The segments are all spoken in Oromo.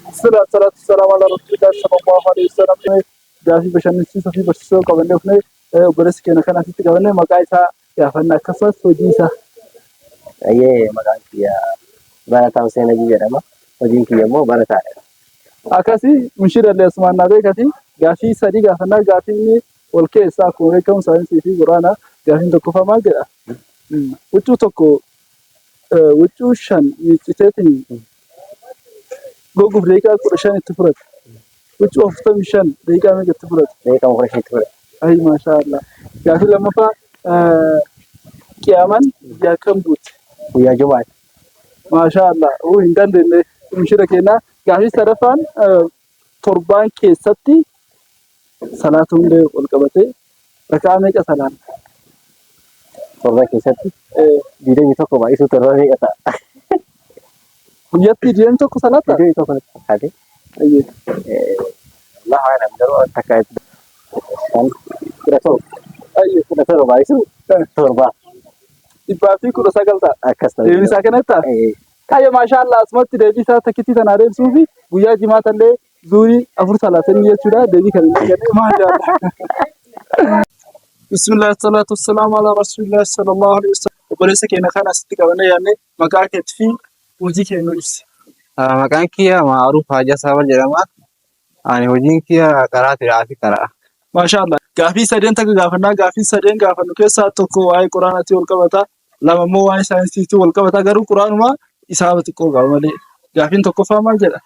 Bismillah, salaatu salaam ala rasuulillah sallallahu alaihi wasallam. Gaafii bashannansiisoo fi barsiisoo qabannee dhufnee obboleessi keenya kan asitti qabannee maqaa isaa gaafanna akkasumas hojii isaa. Ayyee maqaan kiyya Barataa Hussein Hajii jedhama. Hojiin kiyya immoo barataadha. Akkasii munshiidallee asumaan naa beekati gaafii sadii gaafannaa gaafiin wal keessaa akkuma beekamu saayinsii fi quraana gaafiin tokkoffaa maal jedha? Huccuu tokko huccuu shan miicciteetiin goguuf daqiiqaa 15 itti fudhate. Huccuu 45 daqiiqaa meeqa itti fudhate? Daqiiqaa 15 itti fudhate. Ayi maashaa Allah. Gaafii lammaffaa qiyaamaan guyyaa kam buuti? Guyyaa Jumaati. Maashaa Allah. Uu hin dandeenye mushira keenyaa. Gaafii sadaffaan torbaan keessatti salaata hundee wal qabatee rakaa meeqa salaanna? Torban keessatti 21 baay'isuu torba meeqa ta'a? Guyyatti 21 salaata? 21 natti fakkaate. Ayyee. Allahu a'lam garuu takka shan 17. Ayyee. 17 baay'isuu torba. 119 ta'a. Akkas ta'uu Deebiin isaa kana ta'a? Ayya maashaa Allah asumatti deebii isaa takkittii tanaa deebisuu fi guyyaa jimaata illee zuurii afur salaatanii jechuudha. Deebii kan hin arganne maashaa Allah. Bismillah salaatu wassalamu ala rasuulillah sallallahu alaihi wasallam. Obboleessa keenya kan asitti qabannee yaadne maqaa keetii fi hojii kee nu ibsi. Maqaan kiyya Ma'aruuf Haajaa Saabal jedhama. Ani hojiin kiyya karaa tiraafi karaa. Maashaa Allah. Gaafii sadeen takka gaafannaa gaafii sadeen gaafannu keessaa tokko waa'ee quraanaatii wal qabata. Lama immoo waa'ee saayinsiitii wal qabata. Garuu quraanuma isaa xiqqoo qaba malee. Gaafiin tokkoffaa maal jedha?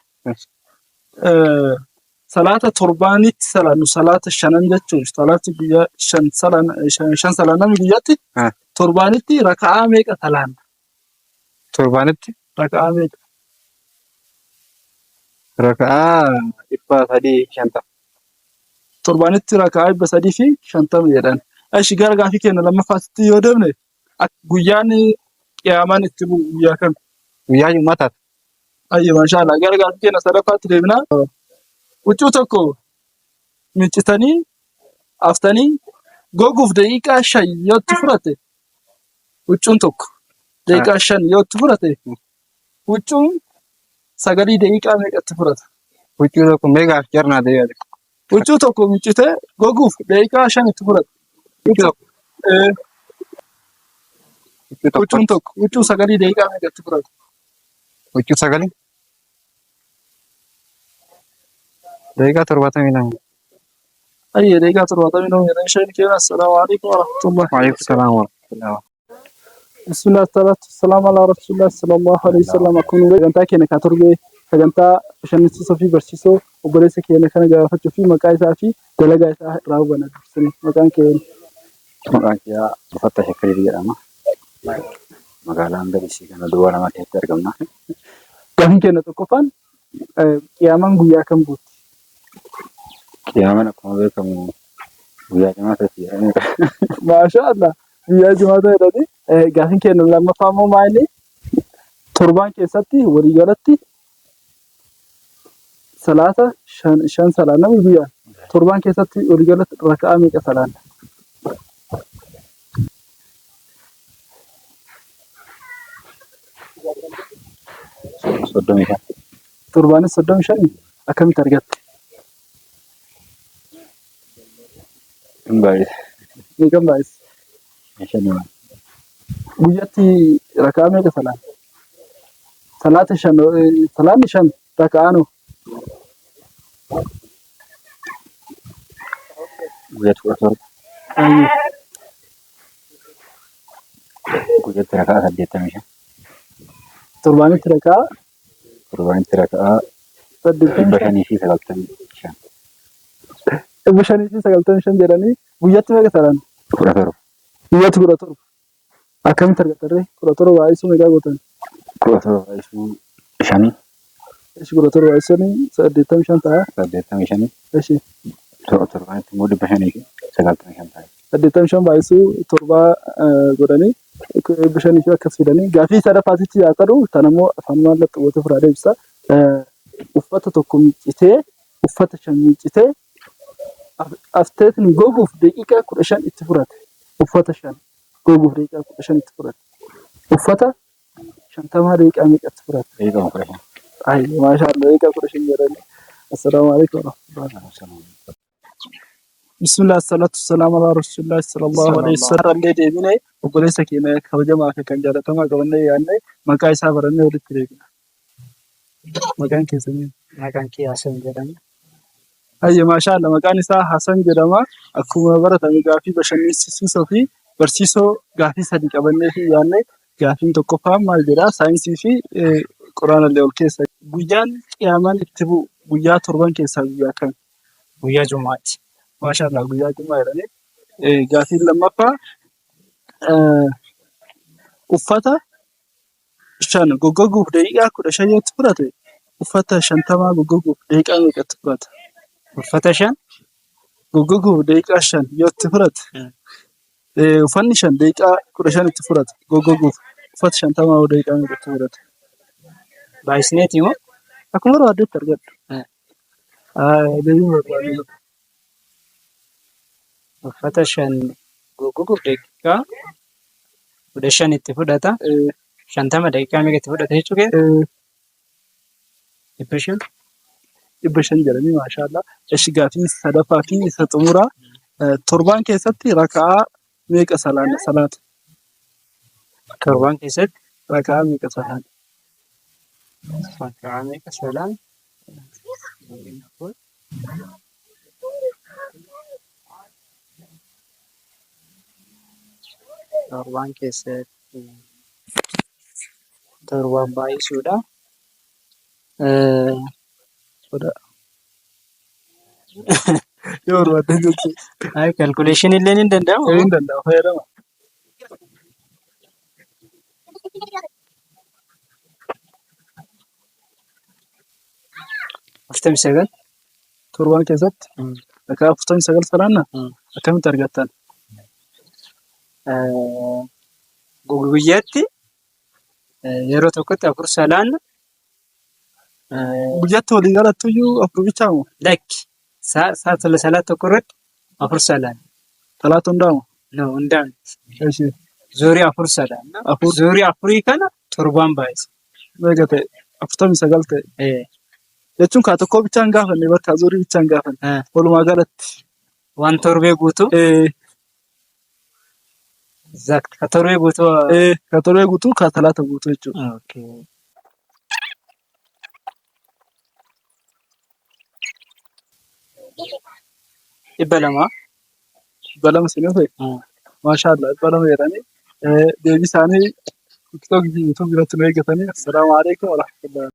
Salaata torbaanitti salaannu salaata shanan jechuun salaata guyyaa shan salaan shan salaannami guyyaatti torbaanitti raka'aa meeqa salaanna? Torbaanitti Raka'aa meeqa? Raka'aa 350. Torbaanitti raka'aa 350 jedhan. Eshi gara gaafii keenya lammaffaatti yoo deemne guyyaan qiyaamaan itti bu'u guyyaa kam? Guyyaa Jum'aataati. Ayyo maashaa gara gaaffii keenya sadaffaatti deebina. Huccuu tokko miiccitanii aftanii goguuf daqiiqaa 5 yoo itti fudhate huccuun tokko daqiiqaa 5 yoo itti fudhate huccuun sagalii daqiiqaa meeqa itti fudhata? Huccuu tokko mee gaaf jarnaa deebi'ate. Huccuu tokko miiccitee goguuf daqiiqaa 5 itti fudhata. Huccuu tokko. Huccuu tokko. Huccuun tokko huccuu sagalii daqiiqaa meeqa itti fudhata? Huccuu sagalii. Daqiiqaa 72. Ayyee daqiiqaa 72 jedhan isheen keenya assalaamu alaikum warahmatullahi. Waalaikum salaam warahmatullahi. Bismillah salatu salaam ala rasulillah sallallahu alaihi wasallam. Akkuma sagantaa keenya kan torbee sagantaa bashannansiisoo fi barsiisoo obboleessa keenya kana gaafachuu fi maqaa isaa fi dalagaa isaa irraa hubanna dursine maqaan keenya. Maqaan kiyyaa Fatta Shakkarii jedhama. Magaalaan Benisii kana duwwaa lama keessatti argamna. Gaafiin keenya tokkoffaan qiyaamaan guyyaa kam buuti? Qiyaamaan akkuma beekamu guyyaa jimaataati jedhamee Maashaa Allah guyyaa jimaata jedhani. Gaafiin keenya lammaffaa immoo maali? Torbaan keessatti waliigalatti salaata shan shan salaanna guyyaan. Torbaan keessatti waliigalatti raka'aa meeqa salaanna? 35. Torbaanis 35 akkamitti argatte? Hin baay'ise. Meeqan baay'ise? Shanuma. Guyyatti raka'aa meeqa salaanna? Salaata shan salaanni shan raka'aa noo? Guyyaatti 17. Ayyee. Guyyaatti raka'aa 85. Torbaanitti raka'aa Torbaanitti raka'aa 85. 595. 595 jedhanii guyyatti meeqa salaanna? 17. Guyyatti 17. Akkamitti argattarree? 17 baay'isuu meeqaa gootan? 17 baay'isuu shanii. Ishi 17 baay'isuun 85 ta'a. 85. Ishi. Torbaanitti immoo 595 ta'a. 85 baay'isuu torbaa godhanii 500 fi akkas fidanii gaafii sadaffaatitti yaa ta'u tan ammoo afaan maallaqqa gootee furaa deebisa. Uffata tokko miiccitee uffata shan miiccitee afteetiin goguuf daqiiqaa 15 itti fudhate. Uffata shan goguuf daqiiqaa 15 itti fudhate. Uffata 50 daqiiqaa meeqa itti fudhate? Daqiiqaa 15. Ayyo maashaallah daqiiqaa 15 jedhanii. Assalaamu alaikum warahmatullahi. Bismillah salatu salaam ala rasuulillah sallallahu alaihi wasallam. Illee deebine obboleessa keenya kabajamaa fi kan jaalatamaa qabannee yaadne maqaa isaa barannee walitti deebina. Maqaan keessanii? Maqaan kiyya Hasan jedhama. Hayya maashaallah maqaan isaa Hasan jedhama. Akkuma baratame gaafii bashannansiisoo fi barsiisoo gaafii sadi qabannee fi yaadne gaafiin tokkoffaan maal jedhaa saayinsii fi quraana illee ol keessa. Guyyaan qiyaamaan itti bu'u guyyaa torban keessaa guyyaa kami? Guyyaa Jum'aati. Maashaallah guyyaa Jum'aa jedhanii. Gaafiin lammaffaa uffata shan goggoguuf daqiiqaa 15 yoo itti fudhate uffata 50 goggoguuf daqiiqaa meeqa itti fudhata? Uffata shan Goggoguuf daqiiqaa 5 yoo itti fudhate uffanni shan daqiiqaa 15 itti fudhata goggoguuf uffata 50 hoo daqiiqaa meeqa itti fudhata? Baay'isneeti moo? Akkuma barbaaddetti argadhu. Deebiin barbaadu. Uffata shan goggoguuf daqiiqaa 15 itti fudhata. 50 daqiiqaa meeqa itti fudhata jechuu kee? 500. 500 jedhanii maashaallah. Eshi gaafii sadaffaa fi isa xumuraa torbaan keessatti raka'aa meeqa salaanna salaata? Torbaan keessatti Raka'aa meeqa salaanna? Raka'aa meeqa salaanna? Torbaan keessatti torbaan baay'isuudha. Yoo barbaadde jechuudha. Ay, calculation illee ni danda'amu. Hin danda'amu fayyadama. 49. Torbaan keessatti rakaa 49 salaanna akkamitti argattan? Guyyaatti yeroo tokkotti afur salaanna. Guyyaatti walii galattuyyuu afur bichaa moo? Lakki sa'a salaat tokko irratti afur salaanna. Salaata hundaa moo? No, hundaa miti. Eshi. Zuurii afur salaanna. Afur. Zuurii afurii kana torbaan baay'isa. Meeqa ta'e? 49 ta'e. Jechuun kaa tokkoo bichaan gaafanne bakka zuurii bichaan gaafanne. Walumaa galatti. Waan torbee guutuu. Exact. Ka torbee guutuu. Ka torbee guutuu ka talaata guutuu jechuudha. Okay. 200. 200 isin ta'e. Maashaallah 200 jedhanii deebii isaanii TikTok fi YouTube irratti nu eeggatanii. Assalaamu alaikum warahmatullahi.